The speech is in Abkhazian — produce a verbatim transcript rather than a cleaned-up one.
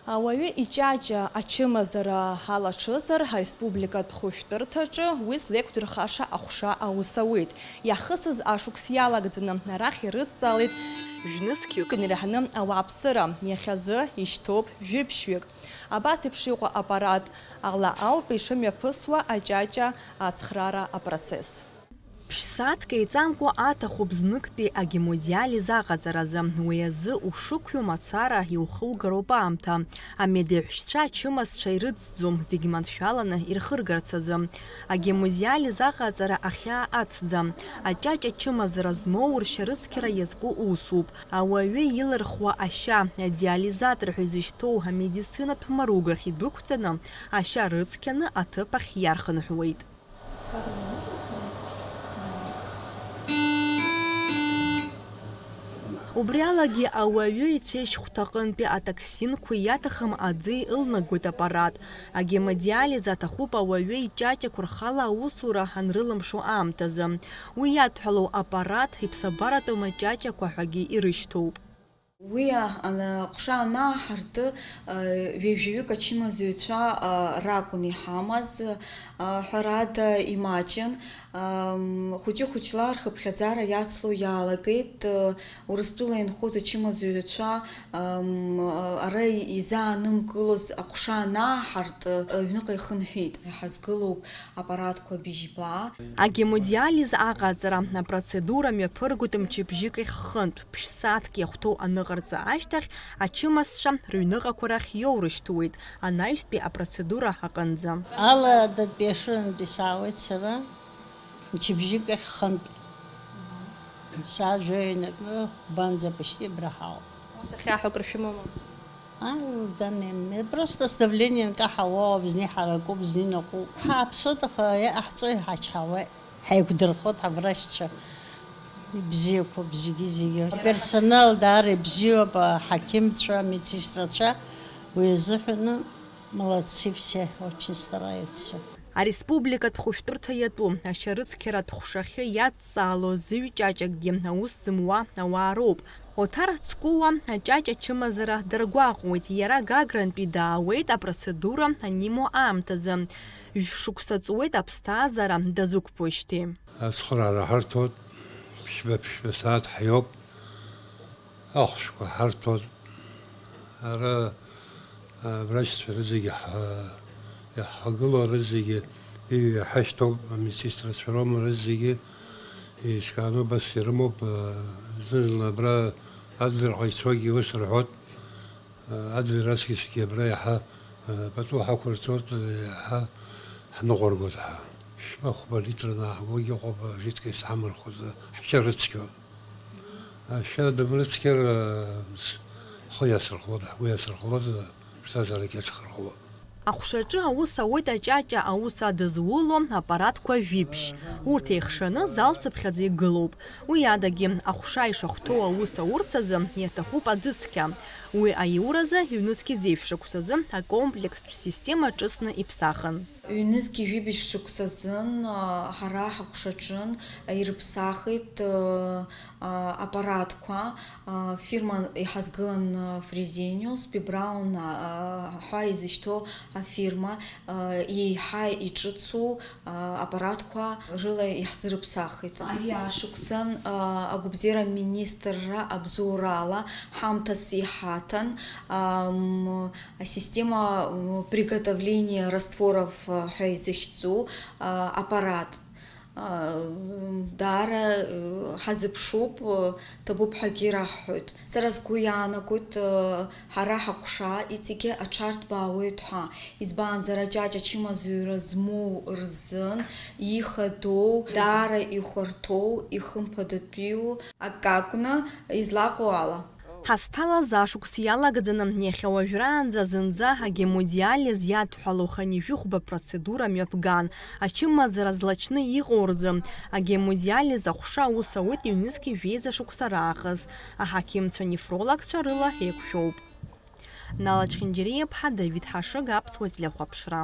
Ауаҩы иҷаҷа ачымазара алаҽызар, ареспубликатә хәышәтәырҭаҿы уи злеиқәдырхаша аҟәша аус ауеит. Иахысыз ашықәс иалагӡаны арахь ирыдҵаалеит жәнызқьҩык инарҳаны ауааԥсыра, иахьазы ишьҭоуп жәиԥшьҩык. Абас еиԥш иҟоу аппарат ала ауп ишымҩаԥысуа аҷаҷа ацхраара апроцесс. Ԥшь-сааҭк еиҵамкәа аҭахуп зныктәи агемодиализ аҟаҵаразы. Уи азы ушықәҩуа мацара иухугароуп аамҭа. Амедеҳәшьцәа ачымазцәа ирыцӡом, зегь маншәаланы ирхыргарц азы. Агемодиализ аҟаҵара ахьаа ацӡам. Аҷаҷа ачымазара змоу ршьа рыцқьара иазку усуп. Ауаҩы илырхуа ашьа, адиализатор ҳәа изышьҭоу амедицинатә маругахь идәықәҵаны, ашьа рыцқьаны аҭыԥ ахь иархынҳәуеит. Убри алагьы ауаҩы ицәеишьхәҭаҟынтәи атоксинқәа иаҭахым аӡы ылнагоит аппарат. Агемодиализ аҭахуп ауаҩы иҷаҷақәа рхала аусура анрылымшо аамҭазы. Уи иадҳәалоу аппарат иԥсабаратәым аҷаҷақәа ҳәагьы ирышьҭоуп. Уи а-, ана-, аҟәша анааҳарты, а, ҩажәаҩык ачымазаҩцәа, а, ракәын иҳамаз, а, ҳәарада, имаҷын. Ам, хәыҷы-хәыҷла рхыԥхьаӡара иацло иалагеит, а, Урыстәыла инхоз ачымазаҩцәа, ам, а, ара изаанымкылоз аҟәша анааҳарт, а, аҩныҟа ихынҳәит. Иҳазгылоуп аппаратқәа быжьба. Агемодиализ аҟаҵара апроцедура мҩаԥыргоит мчыбжьык иххынтә, ԥшь-сааҭк иахәҭоу аныҟарҵа ашьҭахь, ачымазцәа рыҩныҟақәа рахь иоурышьҭуеит, анаҩстәи апроцедура аҟынӡа. Аладатәи ашырантәи саауеит сара, мчыбжьык ахьхынтә. Саа жәаҩа инаркны хәбанӡа почти абра ҳауп. Ус ахьаҳәо акыр шәымоума? А, в данный момент просто с давлением каҳауа ауп, зны иҳаракуп, зны инаҟәуп. Ҳааԥсоит, аха иҟаҳҵо иҳачҳауеит. Ҳаиқәдырхоит ҳаврачцәа. Ибзиақәоуп зегьы-зегьы. Аперсонал даара ибзиоуп, аҳақьымцәа, амедсестрацәа. Уи азыҳәаны молодцы все, очень стараются. Ареспубликатә хәышәтәырҭа иатәу ашьа рыцқьаратә ҟәшахьы иадҵаало зыҩ ҷаҷакгьы аус зымуа ауаа роуп. Оҭар Цкуа аҷаҷа ачымазара даргәаҟуеит, иара Гагрантәи даауеит апроцедура анимоу аамҭазы. Жәшықәса ҵуеит аԥсҭазаара дазықәԥошьҭеи. Ацхыраара ҳарҭоит, ԥшьба-ԥшьба сааҭ ҳиоуп, ахәшәқәа ҳарҭоит. Ара Аврачцәа рызегьы ҳа-, иаҳҳагылоу рызегьы, иҩ-, иҳашьҭоуп, амедсестрацәа роума рызегьы, еиҿкааны убас ирымоуп, а, зны-зынла абра Адлерҟа ицогьы ус рҳәоит, а, Адлер аҵкьысгьы абра иаҳа, а, пату ҳақәырҵоит, иаҳа ҳныҟәыргоит ҳәа. Ԥшьба-хәба литр анааҳгогьы ыҟоуп, ажидкаҩцәа ҳамырхәоз, ҳшьа рыцқьон. Ашьа дымрыцқьар, ҳхы иасырхәлоит, ҳгәы иасырхәлоит, ҳԥсҭазаарагьы ацхырхәлоит. Аҟәшаҿы аус ауеит аҷаҷа аус адызуло аппаратқәа жәиԥшь. Урҭ еихшаны залцыԥхьаӡа игылоуп. Уи адагьы, аҟәша ишахәҭоу аус аурц азы иаҭахуп аӡыцқьа. Уи аиуразы ҩнызқьи зеижә шықәсазы акомплекстә система ҿыцны иԥсахын. Ҩнызқьи жәибжь шықәсазын, а, ҳара ҳаҟәшаҿын, а, ирыԥсахит, а, а, аппаратқәа, а, фирма иҳазгылан, а, Фрезениус, Бибраун, а, ҳәа изышьҭоу афирма, а, еиҳа иҿыцу, а, аппаратқәа рыла иаҳзырыԥсахит. Ари ашықәсан, а, агәабзиара аминистрра абзоурала ҳамҭас иҳаҭан, ам, Асистема, м, приготовления растворов, а, ҳәа изыхьӡу, а, аппарат, а, м, даара, э, ҳазыԥшуп, э, ҭабуп ҳәагьы раҳҳәоит. Сара сгәы иаанагоит, э, ҳара ҳаҟәша иҵегьы аҽарҭбаауеит ҳәа, избанзар аҷаҷ ачымазаҩра змоу рзын ихадоу, даара ихәарҭоу, ихымԥадатәиу акы акәны излаҟоу ала. Ҳазҭалаз ашықәс иалагӡаны иахьа уажәраанӡа зынӡа агемодиализ иадҳәалоу хынҩажәи хәба процедура мҩаԥган. Ачымазара злачны иҟоу рзы агемодиализ аҟәша аус ауеит ҩнызқьи жәеиза шықәса раахыс. Аҳақьымцәа нефрологцәа рыла еиқәшәоуп. Нала Чхинџьариа-ԥҳа, Давид Ҳашыг, Аԥсуа телехәаԥшра.